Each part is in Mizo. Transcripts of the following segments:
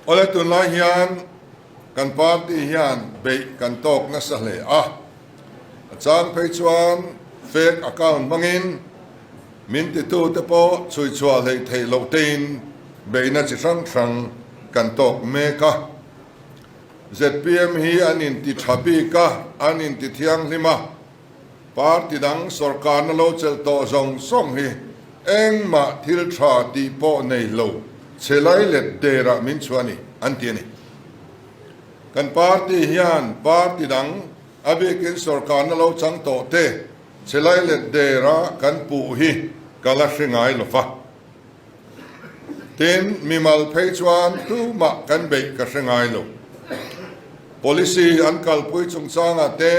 Awle tunlai hian kan party hian beih kan tawk nasa hle a, a chang phei chuan fake account hmangin min titute pawh chhui chhuah hleih theih loh tein beihna chi hrang hrang kan tawk mek a. Zpm hi an inti tha bik a, an inti thianghlim a. Party dang sorkarna lo chelh tawh zawng zawng hi engmah thil tha tih pawh nei lo chhe lai let derah min chhuah a ni, an ti a ni. Kan party hian party dang a bikin sorkarna lo chang tawh te chhe lai let dera kan puh hi ka la hre ngai lo va. Tin, mimal phei chuan tumah kan beih ka hre ngai lo. Policy an kalpui chungchangah te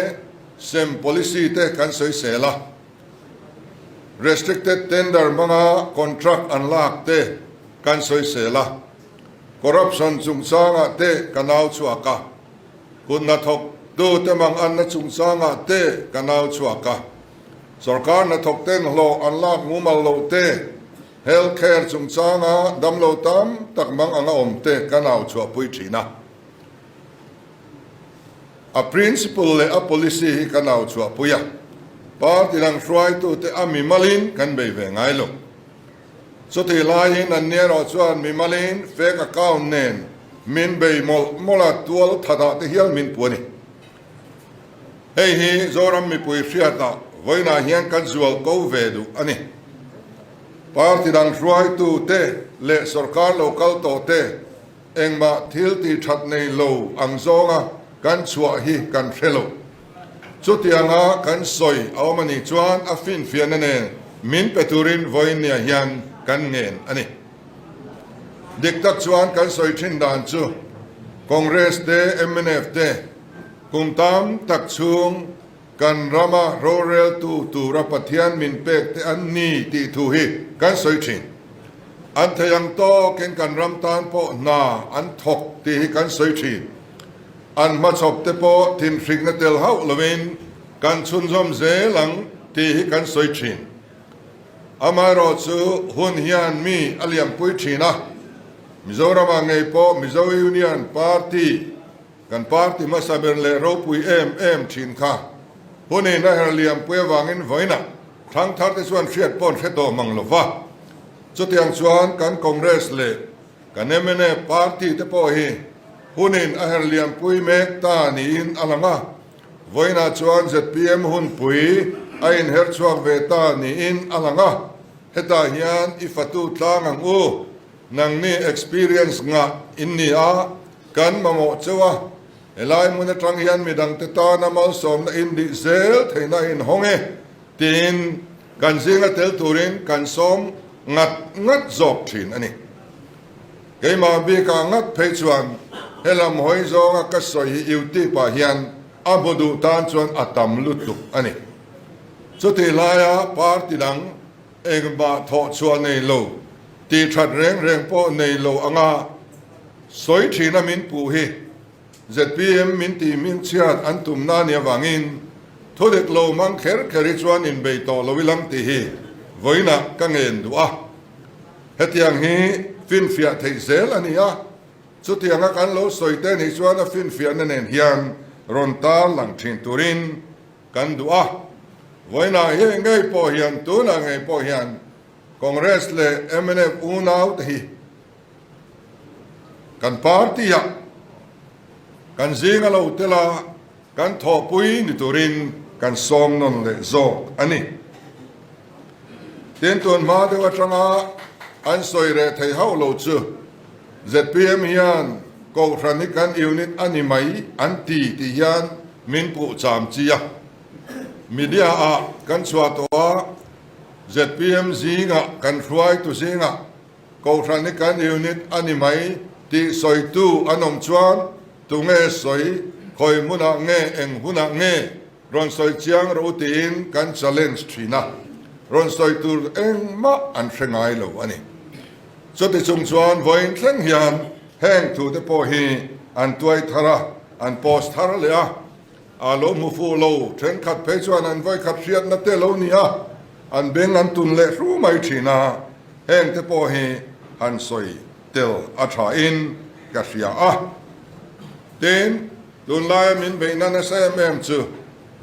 sem policy te kan sawisel a, restricted tender hmanga contract an lak te kan sawisel a, corruption chungchangah te ka nau chhuak a, kut hnathawk tu te mang anna chungchangah te ka nau chhuak a, sorkar hnathawk ten hlawh an lak mumal loh te, health care chungchanga damlo tam tak mang anga awm te ka nau chhuahpui thin a. A principle leh a policy hi kan au chhuahpui a, party dang hruaitute a mimalin kan bei ve ngai lo. Chutih laiin an ni erawh chuan mimalin fake account nen min bei mawlh mawlh a, tual thatah te hial min pu a ni. Hei hi Zoram mipui hriatah vawiinah hian kan zual ko ve duh a ni. Party dang hruaitute leh sorkar lo kal tawhte Engmah thil tih that nei lo ang zawnga kan chhuah hi kan hre lo. Chutianga kan sawi a awm a nih chuan a finfiahna nen min pe turin vawiinniah hian kan ngen a ni. Dik tak chuan kan sawi thin dan chu Congress te, mnf te kum tam tak chhung kan rama roreltu tura Pathian min pek te an ni tih thu hi kan sawi thin. An thei ang tawkin kan ram tan pawh hna an thawk tih hi kan sawi thin. An hmachhawp te pawh thinhrikna tel hauh lovin kan chhunzawm zel ang tih hi kan sawi thin. Amaherawhchu hun hian mi a liampui thin a, Mizoramah ngei pawh Mizo Union Party, Kan party hmasa ber leh ropui em em thin kha hunin a her liampui avangin vawiinah thangthar te chuan hriat pawh an hre tawh mang lo va. Chutiang chuan kan Congress leh kan mnf party te pawh hi hunin a her liampui mek ta niin a lang a, vawiinah chuan zpm hunpui a inher chhuak ve ta niin a lang a, hetah hian i fatu tlang ang u, nangni experience ngah in ni a, Kan mamawh cheu a, helai hmun atang hian midangte tana malsawmna in dih zel theihna a inhawng e tiin kan zinga tel turin kan sawm ngat ngat zawk thin a ni. Keimah bikah ngat phei chuan helam hawi zawnga ka sawi hi YouTube ah hian a hmu duh tan chuan a tam lutuk a ni. Chutih laia party dang engmah thawh chhuah nei lo, tih that reng reng pawh nei lo anga Sawi thina min puh hi zpm min tih hming chhiat an tumna a nih avangin thu dik lo mang kher kher hi chuan inbei tawh lo ilang tih hi vawiinah ka ngen duh a. Hetiang hi finfiah theih zel a ni a, chutianga kan lo sawi te nih chuan a finfiahna nen hian rawn tar lang thin turin kan duh a. Vawiinah hi ngei pawh hian tunah ngei pawh hian Congress leh mnf unau te hi Kan party-ah kan zinga lo tela kan thawhpui ni turin kan sawm nawn leh zawk a ni. Tin, tun hma deuh atanga an sawi reh thei hauh lo chu zpm hian Kohhran hi kan unit a ni mai an ti tih hian min puh cham chi a. Media-ah kan chhuah tawh a, zpm zingah kan hruaitu zingah Kohhran hi kan unit a ni mai tih sawitu an awm chuan tunge sawi, khawi hmunah nge, eng hunah nge rawn sawi chiang rawh u tiin kan challenge thin a, rawn sawi tur engmah an hre ngai lo a ni. Chuti chung chuan vawiin thleng hian heng thute pawh hi an tuai thar a, an post thar leh a, A lo hmu fuh lo, thenkhat phei chuan an vawikhat hriatna te lo ni a, an beng an tun leh hru mai thin a, heng te pawh hi han sawi tel a tha in. ka hria a. Tin, tunlaia min beihna nasa em em chu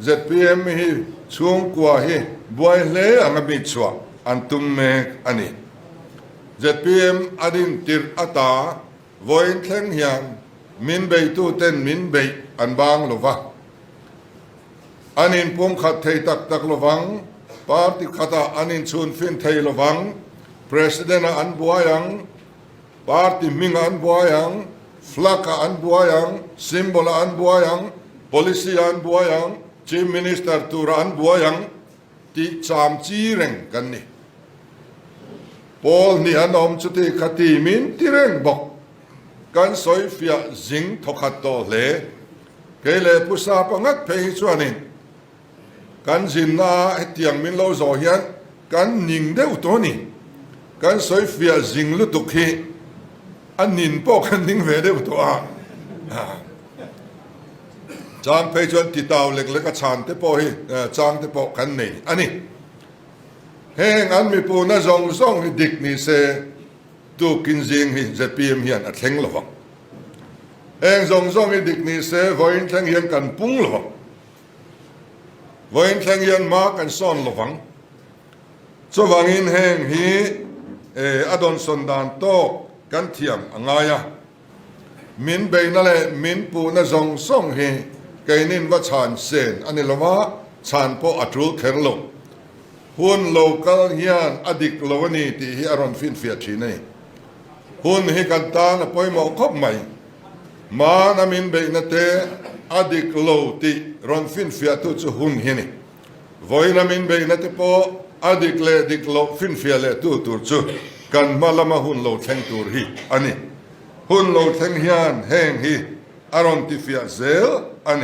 zpm hi chhungkua hi buai hle anga mi chhuah an tum mek a ni. Zpm a din tirh ata vawiin thleng hian min beituten min beih an bang lo va. An inpumkhat thei tak tak lovang, party khatah an inchhunfin thei lovang, President-ah an buai ang, party hmingah an buai ang, flag-ah an buai ang, symbol-ah an buai ang, policy-ah an buai ang, Chief Minister turah an buai ang tih cham chi reng kan ni. Pawl hnih an awm chuti khati min ti reng bawk. Kan sawi fiah zing thawkhat tawh hle. Kei leh Pu Sapa ngat phei hi chuanin kan zinna ah hetiang min lo zawh hian kan ning deuh tawh a ni. Kan sawi fiah zing lutuk hi a nin pawh kan ning ve deuh tawh a. Chang phei chuan titau lek lek a chhan te pawh hi chang te pawh kan nei a ni. Heng an mipuna zawng zawng hi dik ni se Tukin zing hi zpm hian a thleng lo vang. Heng zawng zawng hi dik ni se vawiin thleng hian kan pung lo vang. Vawiin thleng hian hma kan sawn lo vang. Chuvangin heng hi a dawnsawn dan tawk kan thiam a ngai a. Min beihna leh min puhna zawng zawng hi keinin va chhan sen a ni lo va, chhan pawh a tul kher lo. Hun lo kal hian a dik lo a ni tih hi a rawn finfiah thin a ni. Hun hi kan tan a pawimawh khawp mai. Hmana min beihna te a dik lo tih rawn finfiahtu chu hun hi a ni. Vawiina min beihna te pawh a dik leh dik loh finfiah leh tu tur chu kan hma lama hun lo thleng tur hi a ni. Hun lo thleng hian heng hi a rawn tifiah zel a ni.